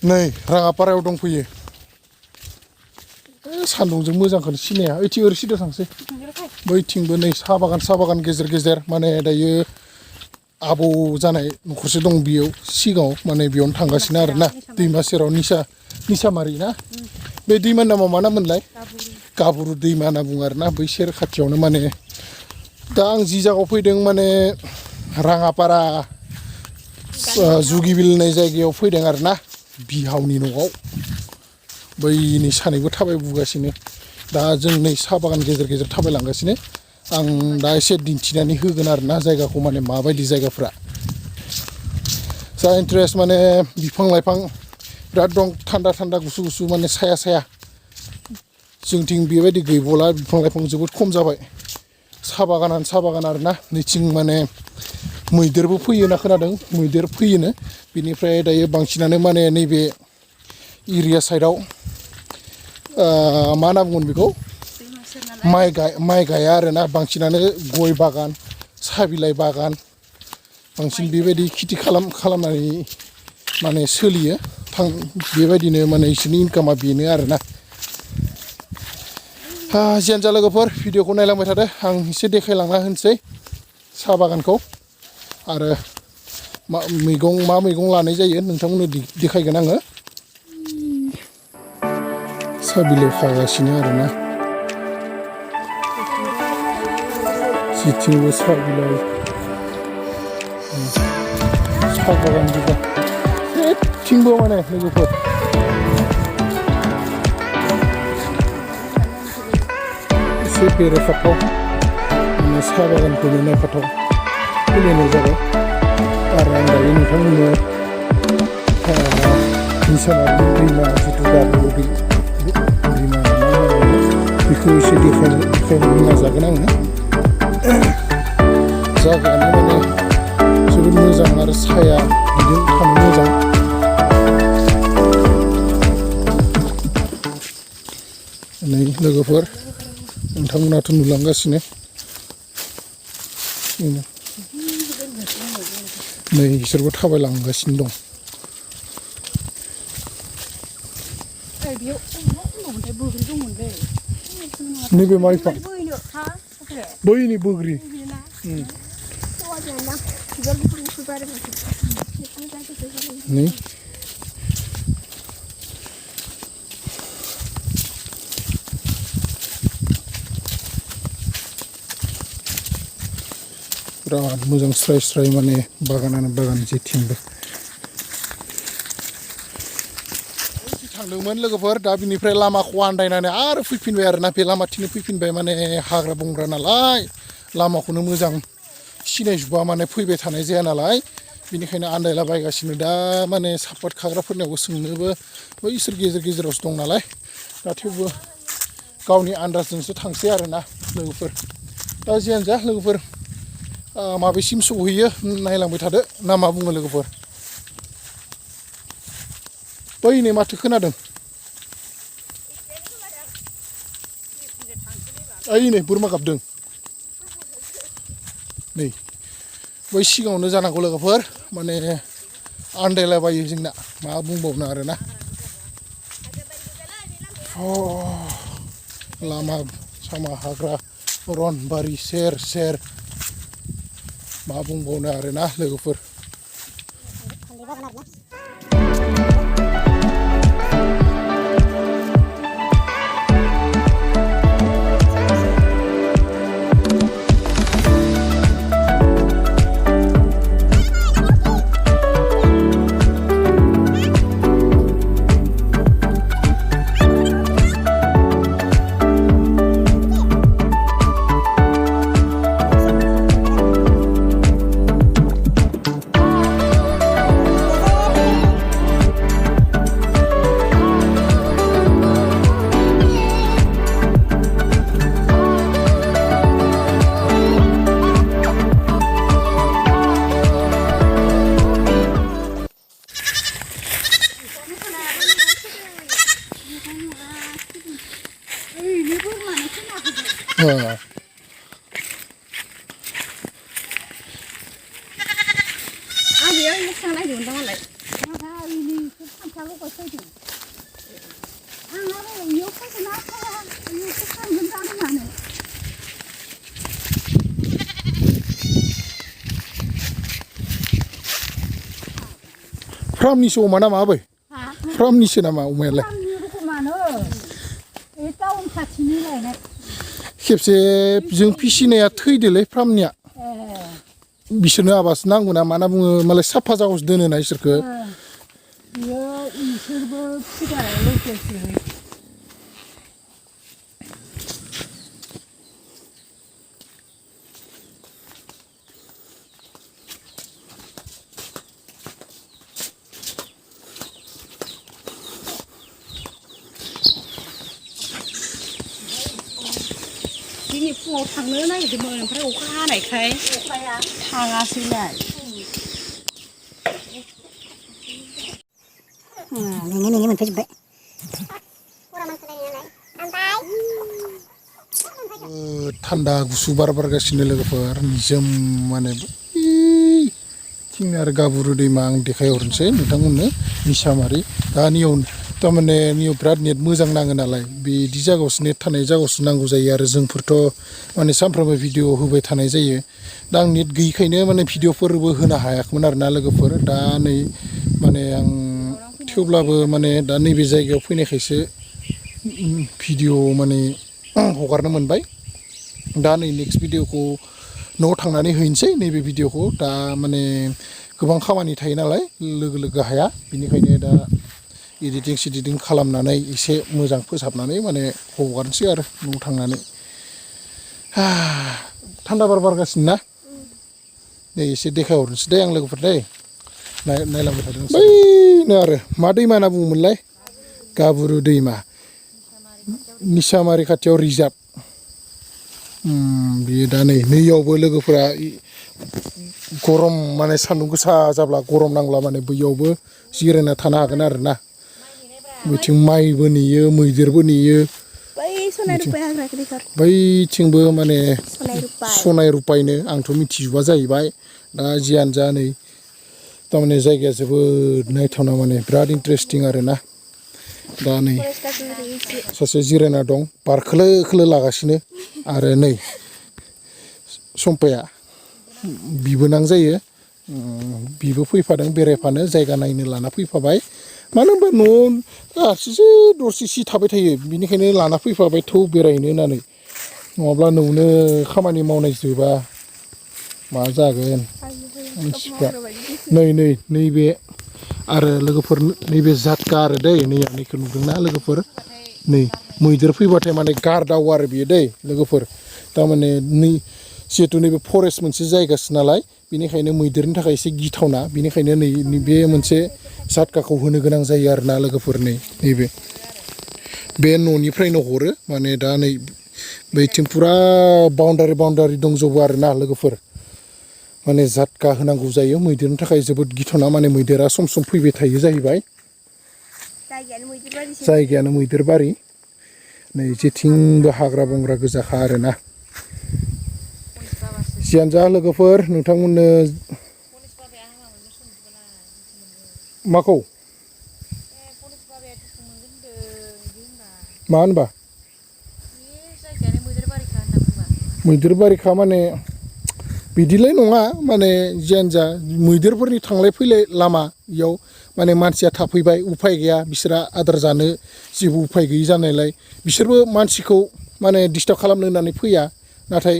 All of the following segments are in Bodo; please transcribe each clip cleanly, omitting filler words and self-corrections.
नै राङापारायाव दंफैयो सान्दुंजों मोजांखौनो सिनाया ओइथिं ओरै सिदा थांसै बैथिंबो नै साहा बागान गेजेर गेजेर माने दायो आबौ जानाय न'खरसे दं बेयाव सिगाङाव माने बेयावनो थांगासिनो आरोना दैमा सेराव निसामारि ना बे दैमानि नामा मा नाममोनलाय गाबुरु दैमा होनना बुङो आरोना बै सेर खाथियावनो माने दा आं जि जायगायाव फैदों माने राङापारा जुगिबिल होननाय जायगायाव फैदों आरोना बिहावनि न'आव बैनि सानैबो थाबायबोगासिनो दा जों नै साहा बागान गेजेर गेजेर थाबायलांगासिनो आं दा एसे दिन्थिनानै होगोन आरोना जायगाखौ माने माबायदि जायगाफ्रा जा इन्टारेस्ट माने बिफां लाइफां बिराद दं थान्दा गुसु माने साया जोंथिं बेबायदि गैबावला बिफां लाइफां जोबोद खम जाबाय साहा बागान आरोना नैथिं माने मैदेरबो फैयो होनना खोनादों मैदेर फैयोनो बिनिफ्राय दायो बांसिनानो माने नैबे एरिया साइडआव मा होनना बुंगोन बेखौ माइ गाया आरोना बांसिनानो गय बागान साहा बिलाइ बागान बांसिन बेबायदि खेथि खालामनानै माने सोलियो बेबायदिनो माने बिसोरनि इनकामा बेनो आरोना जियानो जा लोगोफोर भिडिअखौ नायलांबाय थादो आं एसे देखायलांना होनोसै साहा बागानखौ आरो मा मैगं लानाय जायो नोंथांमोननो देखायगोन आङो साहा बिलाइ खागासिनो आरोना जेथिंबो साहा बिलाइ साहा बागान गोजा जेथिंबो माने लोगोफोर एसे बेरायथावथाव माने साहा बागानखौनो नायथावथाव फैलायनाय जाबाय आरो आं दायो नोंथांमोननो निसामारि दैमा जिथु गाबुरु दैमा बेखौ एसे देखायनो नाजागोन आङो जायगायानो माने जोबोद मोजां आरो साया बिदिनो थानो मोजां नै लोगोफोर नोंथांमोनाथ' नुलांगासिनो नै बिसोरबो थाबायलांगासिनो दं नैबे मा बिफां बैनि बोग्रि नै बिराद मोजां स्राय माने बागानानो बागान जेथिंबो थांदोंमोन लोगोफोर दा बिनिफ्राय लामाखौ आन्दायनानै आरो फैफिनबाय आरोना बे लामाथिंनो फैफिनबाय माने हाग्रा बंग्रा नालाय लामाखौनो मोजां सिनायजोबा माने फैबाय थानाय जाया नालाय बिनिखायनो आन्दायलाबायगासिनो दा माने सापात खाग्राफोरनियावबो सोंनोबो बैसोर गेजेरावसो दं नालाय दा थेवबो गावनि आन्दाजजोंसो थांसै आरोना लोगोफोर दा जियानो जा लोगोफोर माबेसिम सौहैयो नायलांबाय थादो ना मा बुङो लोगोफोर बै नै माथो खोनादों ओइ नै बोरमा गाबदों नै बै सिगाङावनो जानांगौ लोगोफोर माने आन्दायलाबायो जोंना मा बुंबावनो आरोना लामा सामा हाग्रा अरनबारि सेर मा बुंबावनो आरोना लोगोफोर फ्रामनिसो अमा नामा आबै फ्रामनिसो नामा अमायालाय खेबसे जों फिसिनाया थैदोलै फ्रामनिया बिसोरनो आबासो नांगौ ना मा होनना बुङो मालाय साफा जागावसो दोनोना इसोरखो दिनै फुङाव थांनो नागिरदोंमोन ओमफ्राय अखा हानायखाय थाङासैलाय नोंनि मोनफैजोब्बाय थान्दा गुसु बार बारगासिनो लोगोफोर निजोम माने थिं आरो गाबुरु दैमा आं देखायहरनोसै नोंथांमोननो निसामारि दा नियाव थारमाने नियाव बिराद नेट मोजां नाङो नालाय बिदि जायगायावसो नेट थानाय जायगायावसो नांगौ जायो आरो जोंफोरथ' माने सानफ्रोमबो भिडिअ होबाय थानाय जायो दा आं नेट गैयिखायनो माने भिडिअफोरबो होनो हायाखैमोन आरोना लोगोफोर दा नै माने आं थेवब्लाबो माने दा नैबे जायगायाव फैनायखायसो भिडिअ माने हगारनो मोनबाय दा नै नेक्स्ट भिडिअखौ न'आव थांनानै हैनोसै नैबे भिडिअखौ दा माने गोबां खामानि थायो नालाय लोगो लोगो हाया बिनिखायनो दा एडिटिं सिडिटिं खालामनानै एसे मोजां फोसाबनानै माने हगारनोसै आरो न'आव थांनानै थान्दा बार बारगासिनो ना नै एसे देखायहरनोसै दे आं लोगोफोर दे नायलांबाय थादों बैनो आरो मा दैमा होनना बुङोमोनलाय गाबुरु दैमा निसामारि खाथियाव रिजार्भ बियो दा नैयावबो लोगोफोरा गरम माने सान्दुं गोसा जाब्ला गरम नांब्ला माने बैयावबो जिरायना थानो हागोन आरो ना बैथिं माइबो नेयो मैदेरबो नेयो बैथिंबो माने सनाय रुपायनो आंथ' मिथिजोबा जाहैबाय दा जियानो जा नै थारमाने जायगाया जोबोद नायथावना माने बिराद इन्टारेस्टिं आरो ना दा नै सासे जिरायना दं बार खोलो खोलो लागासिनो आरो नै सम्पाया बिबोनां जायो बिबो फैफादों बेरायफानो जायगा नायनो लाना फैफाबाय मानो होनबा न'आव हारसिंसो दरसे सि थाबाय थायो बिनिखायनो लाना फैफाबाय थौ बेरायहैनो होननानै नङाब्ला न'आवनो खामानि मावनाय जोबा मा जागोन मानसिफ्रा नैबे आरो लोगोफोर नैबे जातका आरो दै नैखौ नुदोंना लोगोफोर नै मैदेर फैबाथाय माने गार्दाव आरो बेयो दै लोगोफोर थारमाने जिहेथु नैबे फरेस्ट मोनसे जायगासो नालाय बेनिखायनो मैदेरनि थाखाय एसे गिथावना बेनिखायनो बे मोनसे जातकाखौ होनो गोनां जायो आरो ना लोगोफोर नैबे बे न'निफ्रायनो हरो माने दा नै बैथिं फुरा बाउन्डारि दंजोबो आरो ना लोगोफोर माने जातका होनांगौ जायो मैदेरनि थाखाय जोबोद गिथावना माने मैदेरा सम सम फैबाय थायो जाहैबाय जायगायानो मैदेर बारि नै जेथिंबो हाग्रा बंग्रा गोजाखा आरो ना जियानो जा लोगोफोर नोंथांमोननो माखौ मा होनबा मैदेर बारिखा माने बिदिलाय नङा माने जियानो जा मैदेरफोरनि थांलाय फैलाय लामा इयाव माने मानसिया थाफैबाय उफाय गैया बिसोरा आदार जानो जेबो उफाय गैयि जानायलाय बिसोरबो मानसिखौ माने डिस्टार्ब खालामनो होननानै फैया नाथाय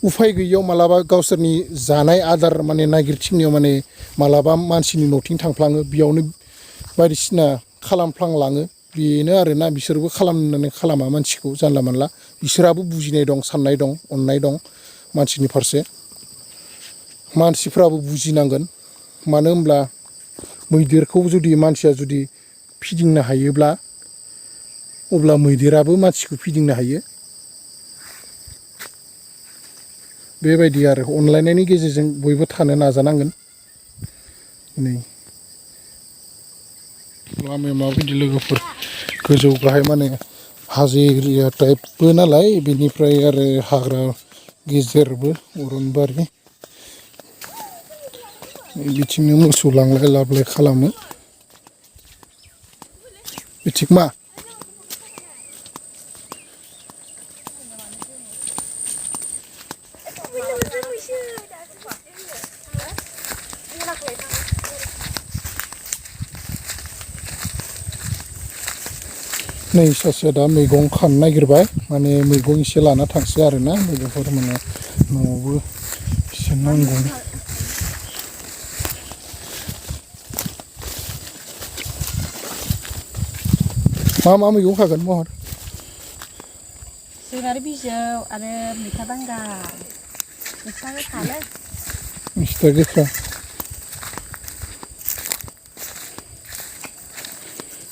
उफाय गैयियाव मालाबा गावसोरनि जानाय आदार माने नागिरथिंनायाव माने मालाबा मानसिनि न'थिं थांफ्लाङो बेयावनो बायदिसिना खालामफ्लांलाङो बेनो आरोना बिसोरबो खालामनानै खालामा मानसिखौ जानला मानला बिसोराबो बुजिनाय दं साननाय दं अननाय दं मानसिनि फारसे मानसिफ्राबो बुजिनांगोन मानो होनब्ला मैदेरखौ जुदि मानसिया जुदि फिदिंनो हायोब्ला अब्ला मैदेराबो मानसिखौ फिदिंनो हायो बेबायदि आरो अनलायनायनि गेजेरजों बयबो थानो नाजानांगोन नै लामाया माबायदि लोगोफोर गोजौ गाहाय माने हाजो एरिया टाइपबो नालाय बेनिफ्राय आरो हाग्रा गेजेरबो अरनबारि बिथिंनो मोसौ लांलाय लाबोलाय खालामो थिग मा नै सासेया दा मैगं खानो नागिरबाय माने मैगं एसे लाना थांसै आरोना लोगोफोर माने न'आवबो एसे नांगौ मा मैगं खागोन महर जोगोनार बिजौ आरो मैथा बांगाल मैथा गोखालै मैथा गोखा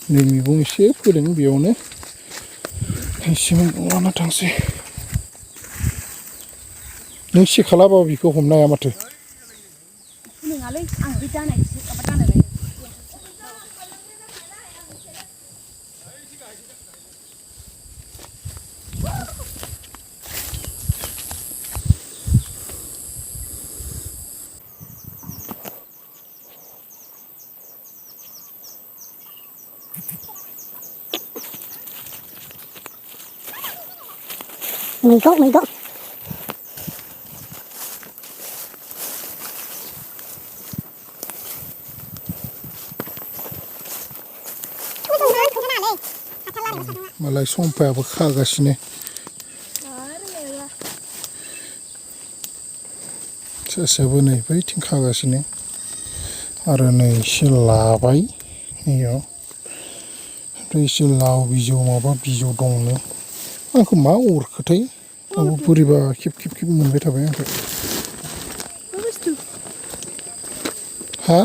नै मैगं एसे फोदों बेयावनो एसे मैगं लाना थांसै नों सेखालाबाबो बेखौ हमनो हाया माथो नङालै आं बे दानायसो माबा दानायलाय mwigong मालाय समफायाबो खागासिनो सासेयाबो नै बैथिं खागासिनो आरो नै एसे लाबाय नैयाव ओमफ्राय एसे लाव बिजौ माबा बिजौ दंनो आंखौ मा अरखोथाय आंबो बोरैबा खेब मोनबाय थाबाय आंखौ हा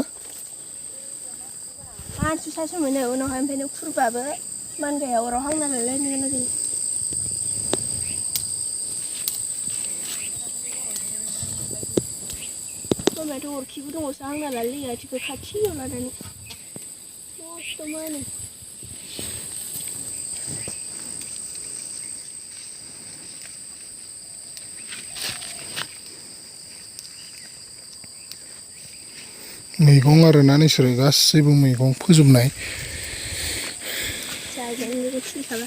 आंसो सासे मोनो उनावहाय ओमफ्राय खुरबाबो मानगाया अराव हांना लायलायनो गोनां जायो बोरमायाथ' अरखिबो दङसो हांना लालायो आथिंखौ खाथियाव लानानै मस्थ' मानो मैगं आरोना नोंसोरो गासैबो मैगं फोजोबनाय जायजों थैखाला